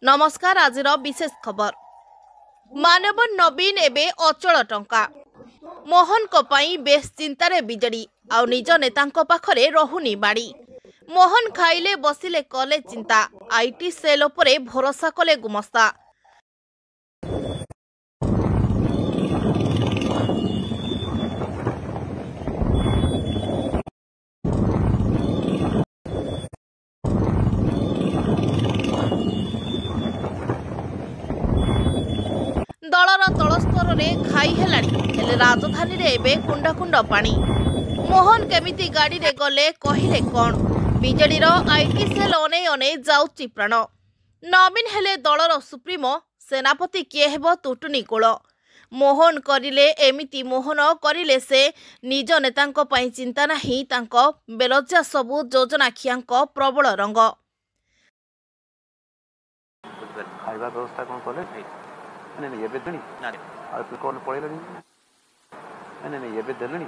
ନମସ୍କାର, ଆଜିର ବିଶେଷ ଖବର। ମାନବ ନବୀନ ଏବେ ଅଚଳ ଟଙ୍କା। ମୋହନଙ୍କ ପାଇଁ ବେଶ ଚିନ୍ତାରେ ବିଜେଡି, ଆଉ ନିଜ ନେତାଙ୍କ ପାଖରେ ରହୁନି ବାଡ଼ି। ମୋହନ ଖାଇଲେ ବସିଲେ କଲେ ଚିନ୍ତା, IT cell ଉପରେ ଭରସା କଲେ ଗୁମସ୍ତା। ଦଳର ତଳସ୍ତରରେ ଘାଇ ହେଲାଣି, ହେଲେ ରାଜଧାନୀରେ ଏବେ କୁଣ୍ଡ କୁଣ୍ଡ ପାଣି। ମୋହନ କେମିତି ଗାଡ଼ିରେ ଗଲେ କହିଲେ କ'ଣ? ବିଜେଡିର IT cell ଅନେଇ ଅନେଇ ଯାଉଛି ପ୍ରାଣ। ନବୀନ ହେଲେ ଦଳର ସୁପ୍ରିମୋ, ସେନାପତି କିଏ ହେବ ତୁଟୁନି କୋଳ। ମୋହନ କରିଲେ ଏମିତି, ମୋହନ କରିଲେ ସେ, ନିଜ ନେତାଙ୍କ ପାଇଁ ଚିନ୍ତା ନାହିଁ ତାଙ୍କ। ବେଲଜ୍ଜା ସବୁ ଯୋଜନା ଖିଆଙ୍କ ପ୍ରବଳ ରଙ୍ଗ। ଖାଇବା ବ୍ୟବସ୍ଥା କ'ଣ କଲେ? ନାଇଁ ନାଇଁ, ଏବେ ଦେଣି ଆଉ ଲୋକମାନେ ପଳେଇଲେଣି। ନାଇଁ ନାଇଁ, ଏବେ ଦେଲେଣି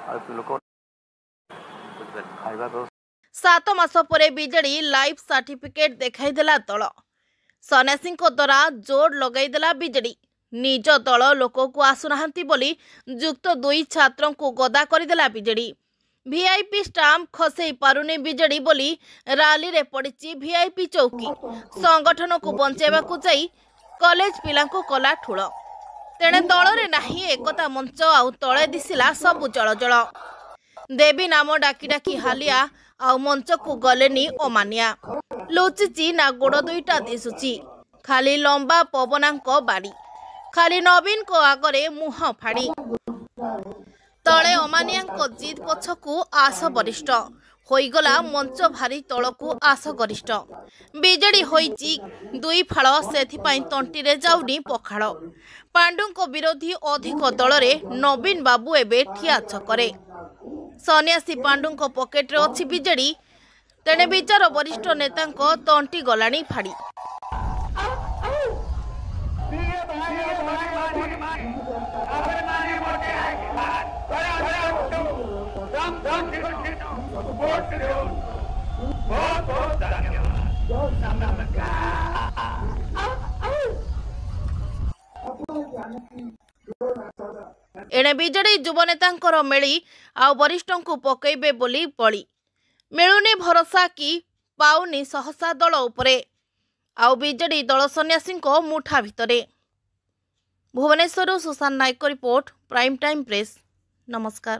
ଆଉ ଲୋକ ଖାଇବା ବ୍ୟବସ୍ଥା। 7 ମାସ ପରେ ବିଜେଡି ଲାଇଫ୍ ସାର୍ଟିଫିକେଟ୍ ଦେଖାଇଦେଲା ଦଳ। ସନ୍ନ୍ୟାସୀଙ୍କ ଦ୍ୱାରା ଜୋର ଲଗାଇଦେଲା ବିଜେଡି। ନିଜ ଦଳ ଲୋକକୁ ଆସୁନାହାନ୍ତି ବୋଲି ଯୁକ୍ତ 2 ଛାତ୍ରଙ୍କୁ ଗଦା କରିଦେଲା ବିଜେଡି। ଭିଆଇପି ଷ୍ଟାମ୍ପ ଖସେଇ ପାରୁନି ବିଜେଡି ବୋଲି ରାଲିରେ ପଡ଼ିଛି ଭିଆଇପି ଚୌକି। ସଂଗଠନକୁ ବଞ୍ଚାଇବାକୁ ଯାଇ କଲେଜ ପିଲାଙ୍କୁ କଲା ଠୁଳ। ତେଣେ ଦଳରେ ନାହିଁ ଏକତା ମଞ୍ଚ, ଆଉ ତଳେ ଦିଶିଲା ସବୁ ଜଳ ଜଳ। ଦେବୀ ନାମ ଡାକି ଡାକି ହାଲିଆ, ଆଉ ମଞ୍ଚକୁ ଗଲେନି ଅମାନିଆ। ଲୁଚିଚି ନା ଗୋଡ଼ ଦୁଇଟା ଦିଶୁଛି, ଖାଲି ଲମ୍ବା ପବନାଙ୍କ ବାଡ଼ି, ଖାଲି ନବୀନଙ୍କ ଆଗରେ ମୁହଁ ଫାଡ଼ି। ତଳେ ଅମାନିଆଙ୍କ ଜିଦ୍ ପଛକୁ ଆସ ବରିଷ୍ଠ ହୋଇଗଲା ମଞ୍ଚ ଭାରି, ତଳକୁ ଆସ ଗରିଷ୍ଠ। ବିଜେଡି ହୋଇଛି ଦୁଇ ଫାଳ, ସେଥିପାଇଁ ତଣ୍ଟିରେ ଯାଉନି ପଖାଳ। ପାଣ୍ଡୁଙ୍କ ବିରୋଧୀ ଅଧିକ ଦଳରେ, ନବୀନ ବାବୁ ଏବେ ଠିଆ ଛକରେ। ସନ୍ନ୍ୟାସୀ ପାଣ୍ଡୁଙ୍କ ପକେଟରେ ଅଛି ବିଜେଡି, ତେଣେ ବିଚାର ବରିଷ୍ଠ ନେତାଙ୍କ ତଣ୍ଟି ଗଲାଣି ଫାଡ଼ି। ଏଣେ ବିଜେଡି ଯୁବନେତାଙ୍କର ମେଳି, ଆଉ ବରିଷ୍ଠଙ୍କୁ ପକେଇବେ ବୋଲି ବଳି। ମିଳୁନି ଭରସା କି ପାଉନି ସହସା ଦଳ ଉପରେ, ଆଉ ବିଜେଡି ଦଳ ସନ୍ନ୍ୟାସୀଙ୍କ ମୁଠା ଭିତରେ। ଭୁବନେଶ୍ୱରରୁ ସୁଶାନ୍ତ ନାୟକଙ୍କ ରିପୋର୍ଟ, ପ୍ରାଇମ୍ ଟାଇମ୍ ପ୍ରେସ୍। ନମସ୍କାର।